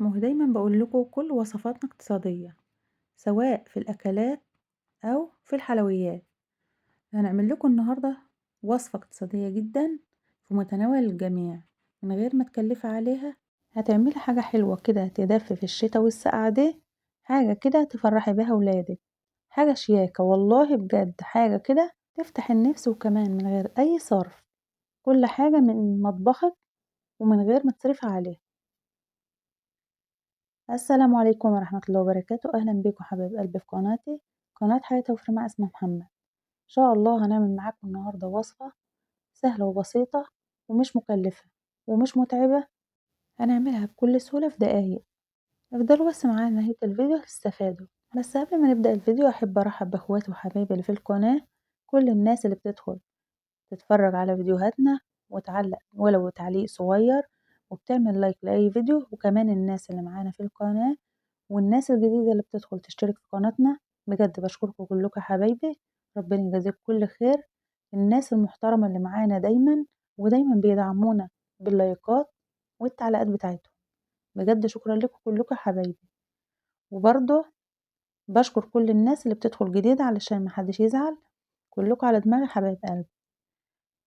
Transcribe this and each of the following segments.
ما هو دايما بقول لكم كل وصفاتنا اقتصادية سواء في الأكلات أو في الحلويات. هنعمل لكم النهاردة وصفة اقتصادية جدا في متناول الجميع من غير ما تكلفي عليها. هتعملي حاجة حلوة كده تدفي في الشتاء والسقعة دي، حاجة كده تفرحي بيها ولادك، حاجة شياكة والله بجد، حاجة كده تفتح النفس، وكمان من غير أي صرف، كل حاجة من مطبخك ومن غير ما تصرفي عليها. السلام عليكم ورحمة الله وبركاته، أهلا بيكم حبايب قلبي في قناتي، قناة حياة توفير مع اسماء محمد. إن شاء الله هنعمل معاكم النهاردة وصفة سهلة وبسيطة ومش مكلفة ومش متعبة، هنعملها بكل سهولة في دقايق. افضلوا بس معانا نهاية الفيديو هتستفادوا. بس قبل ما نبدأ الفيديو أحب أرحب بإخواتي وحبايبي اللي في القناة، كل الناس اللي بتدخل تتفرج على فيديوهاتنا وتعلق ولو تعليق صغير وبتعمل لايك لأي فيديو، وكمان الناس اللي معانا في القناة والناس الجديدة اللي بتدخل تشترك في قناتنا، بجد بشكركم كلكم يا حبايبي، ربنا يجازيكم كل خير. الناس المحترمة اللي معانا دايما ودايما بيدعمونا باللايكات والتعليقات بتاعتهم، بجد شكرا لكم كلكم يا حبايبي. وبرضه بشكر كل الناس اللي بتدخل جديد علشان محدش يزعل، كلكم على دماغي حبايب قلبي.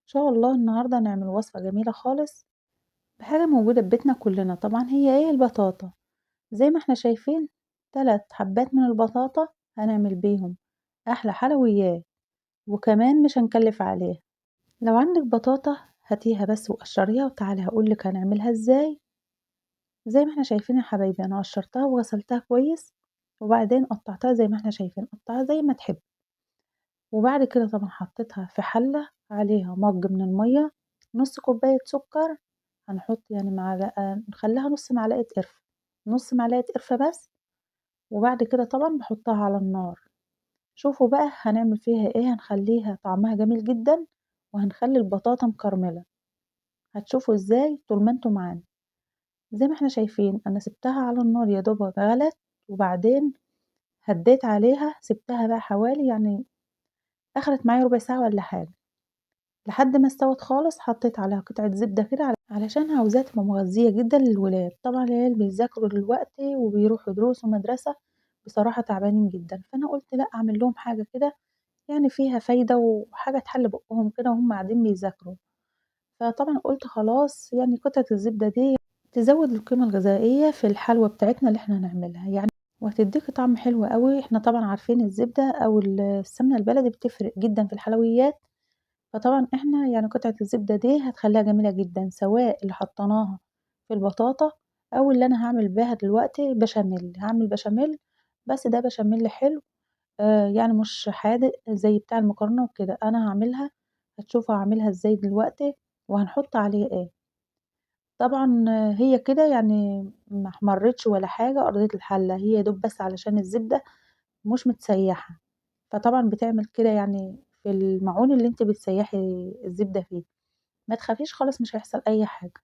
ان شاء الله النهارده نعمل وصفة جميلة خالص بحاجة موجودة في بيتنا كلنا، طبعا هي ايه؟ البطاطا. زي ما احنا شايفين 3 حبات من البطاطا هنعمل بيهم احلى حلويات، وكمان مش هنكلف عليها. لو عندك بطاطا هاتيها بس وقشريها وتعالي هقولك هنعملها ازاي. زي ما احنا شايفين يا حبايبي انا قشرتها وغسلتها كويس، وبعدين قطعتها زي ما احنا شايفين، قطعها زي ما تحب. وبعد كده طبعا حطيتها في حلة عليها مج من المية، نص كوباية سكر، هنحط يعني معلقة، نخليها نص معلقة قرفة، نص معلقة قرفة بس. وبعد كده طبعا بحطها على النار. شوفوا بقى هنعمل فيها ايه، هنخليها طعمها جميل جدا وهنخلي البطاطا مكرملة. هتشوفوا ازاي طول ما انتوا معانا. زي ما احنا شايفين انا سبتها على النار يا دوب غلت، وبعدين هديت عليها، سبتها بقى حوالي يعني اخرت معايا ربع ساعة ولا حاجة لحد ما استوت خالص. حطيت عليها قطعة زبدة كده علشان عاوزاها تبقى مغذية جدا للولاد. طبعا العيال بيذاكروا دلوقتي وبيروحوا دروس ومدرسة، بصراحة تعبانين جدا، فانا قلت لا اعمل لهم حاجة كده يعني فيها فايدة وحاجة تحل بقهم كده وهم قاعدين بيذاكروا. فطبعا قلت خلاص يعني قطعة الزبدة دي تزود القيمة الغذائية في الحلوى بتاعتنا اللي احنا هنعملها يعني، وهتديكي طعم حلو قوي. احنا طبعا عارفين الزبدة او السمنة البلدي بتفرق جدا في الحلويات، فطبعا احنا يعني قطعة الزبدة دي هتخليها جميلة جدا، سواء اللي حطيناها في البطاطا او اللي انا هعمل بيها دلوقتي بشاميل. هعمل بشاميل بس ده بشاميل حلو، يعني مش حادق زي بتاع المكرونة وكده. انا هعملها هتشوفوا هعملها ازاي دلوقتي وهنحط عليه ايه. طبعا هي كده يعني ما احمرتش ولا حاجة ارضية الحلة، هي دوب بس علشان الزبدة مش متسيحة، فطبعا بتعمل كده يعني في المعون اللي انت بتسيحي الزبدة فيه. ما تخافيش خالص مش هيحصل اي حاجة.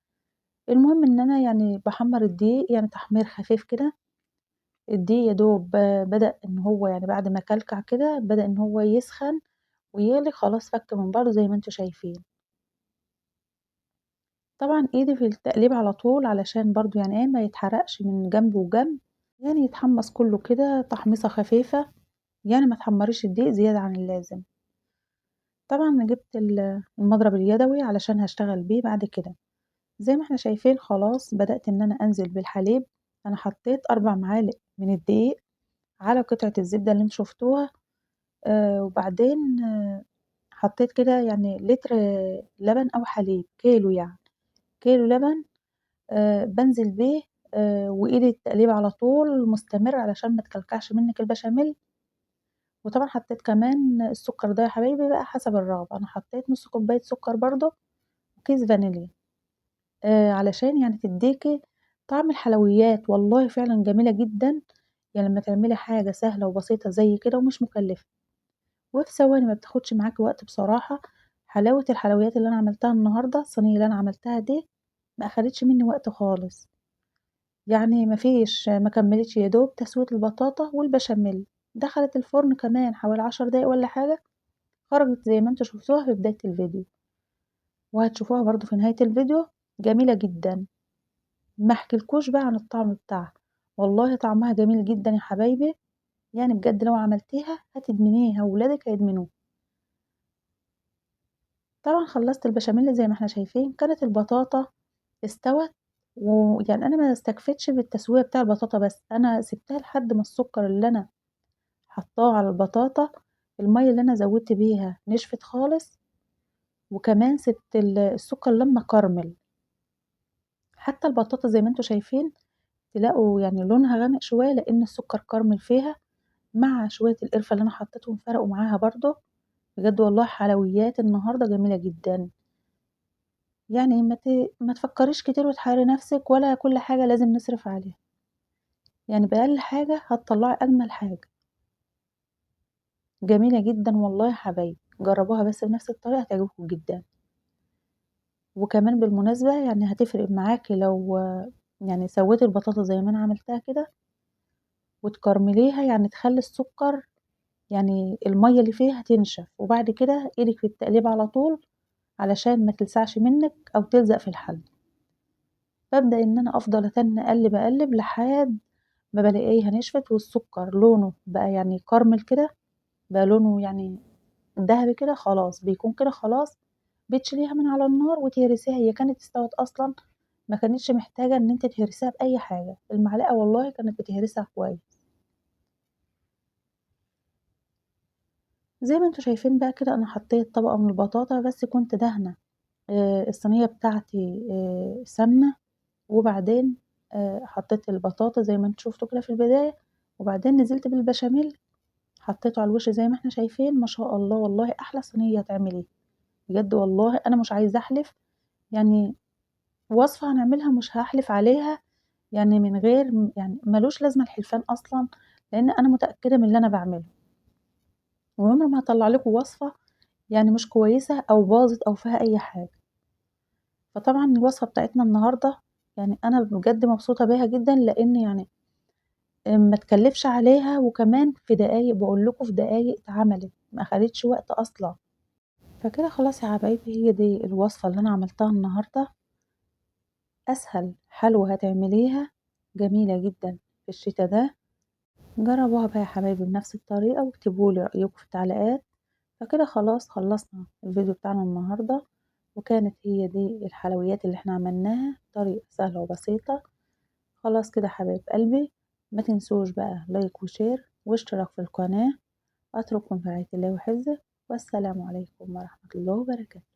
المهم ان انا يعني بحمر الدقيق يعني تحمير خفيف كده. الدقيق يا دوب بدأ ان هو يعني بعد ما كلكع كده بدأ ان هو يسخن ويغلي، خلاص فك من بعضه زي ما انتوا شايفين. طبعا ايدي في التقليب على طول علشان برضو يعني ايه ما يتحرقش من جنب وجنب، يعني يتحمص كله كده تحميصة خفيفة، يعني ما تحمريش الدقيق زيادة عن اللازم. طبعا جبت المضرب اليدوي علشان هشتغل بيه بعد كده. زي ما احنا شايفين خلاص بدأت ان انا انزل بالحليب. انا حطيت 4 معالق من الدقيق على قطعة الزبدة اللي انتوا شفتوها، وبعدين حطيت كده يعني لتر لبن او حليب، كيلو يعني كيلو لبن، بنزل بيه، وايدي التقليب على طول مستمر علشان ما تكلكعش منك البشاميل. وطبعا حطيت كمان السكر ده يا حبايبي بقى حسب الرغبة، انا حطيت نص كوباية سكر برضو وكيس فانيليا، علشان يعني تديكي طعم الحلويات. والله فعلا جميلة جدا يعني لما تعملي حاجة سهلة وبسيطة زي كده ومش مكلفة وفي ثواني، ما بتاخدش معاكي وقت. بصراحة حلاوة الحلويات اللي انا عملتها النهاردة، الصينية اللي انا عملتها دي ما اخدتش مني وقت خالص، يعني ما فيش، ما كملتش يا دوب تسوية البطاطا والبشاميل، دخلت الفرن كمان حوالي 10 دقايق ولا حاجة، خرجت زي ما انتوا شفتوها في بداية الفيديو وهتشوفوها برضو في نهاية الفيديو. جميلة جدا. ما احكيلكوش بقى عن الطعم بتاعها، والله طعمها جميل جدا يا حبايبي. يعني بجد لو عملتيها هتدمنيها وولادك هيدمنوها. طبعا خلصت البشاميل زي ما احنا شايفين، كانت البطاطا استوت، ويعني انا ما استكفتش بالتسويه بتاع البطاطا، بس انا سبتها لحد ما السكر اللي انا حطاه على البطاطا، المية اللي انا زودت بيها نشفت خالص، وكمان سبت السكر لما كرمل. حتى البطاطا زي ما انتم شايفين تلاقوا يعني لونها غامق شوية لان السكر كرمل فيها، مع شوية القرفه اللي انا حطيتهم فرقوا معاها برضو. بجد والله حلويات النهارده جميلة جدا. يعني ما تفكريش كتير وتحيري نفسك، ولا كل حاجة لازم نصرف عليها، يعني باقل حاجة هتطلعي اجمل حاجة. جميلة جدا والله يا حبايبي، جربوها بس بنفس الطريقة هتعجبكم جدا. وكمان بالمناسبة يعني هتفرق معاكي لو يعني سويتي البطاطا زي ما انا عملتها كده وتكرمليها، يعني تخلي السكر يعني المية اللي فيها تنشف، وبعد كده ايدك في التقليب على طول علشان ما تلسعش منك او تلزق في الحل. ببدأ ان انا افضل اتنى اقلب اقلب لحد ما بلاقيها نشفت والسكر لونه بقى يعني كرمل كده، بقى لونه يعني ذهبي كده، خلاص بيكون كده خلاص. بتشيليها من على النار وتهرسيها، هي كانت استوت اصلا، ما كانتش محتاجه ان انت تهرسيها باي حاجة، المعلقة والله كانت بتهرسها كويس. زي ما انتوا شايفين بقى كده انا حطيت طبقه من البطاطا، بس كنت دهنه الصينية بتاعتي سمنه، وبعدين حطيت البطاطا زي ما انتوا شفتوا كده في البداية، وبعدين نزلت بالبشاميل حطيته على الوش زي ما احنا شايفين. ما شاء الله والله احلى صينية تعمليها بجد والله. انا مش عايزه احلف، يعني وصفه هنعملها مش هحلف عليها، يعني من غير يعني ملوش لازمه الحلفان اصلا، لان انا متاكدة من اللي انا بعمله، وعمري ما هطلع لكم وصفه يعني مش كويسة او باظت او فيها اي حاجة. فطبعا الوصفة بتاعتنا النهارده يعني انا بجد مبسوطة بيها جدا، لان يعني ما تكلفش عليها، وكمان في دقايق، بقول لكم في دقايق اتعملت، ما اخدتش وقت اصلا. فكده خلاص يا حبايبي، هي دي الوصفة اللي انا عملتها النهارده، اسهل حلوة هتعمليها، جميلة جدا في الشتاء ده. جربوها بقى يا حبايبي بنفس الطريقة واكتبوا لي رايكم في التعليقات. فكده خلاص خلصنا الفيديو بتاعنا النهارده، وكانت هي دي الحلويات اللي احنا عملناها، طريقه سهلة وبسيطة. خلاص كده حبايب قلبي، ما تنسوش بقى like و share واشتراك في القناة. اترككم في رعاية الله وحفظه، والسلام عليكم ورحمة الله وبركاته.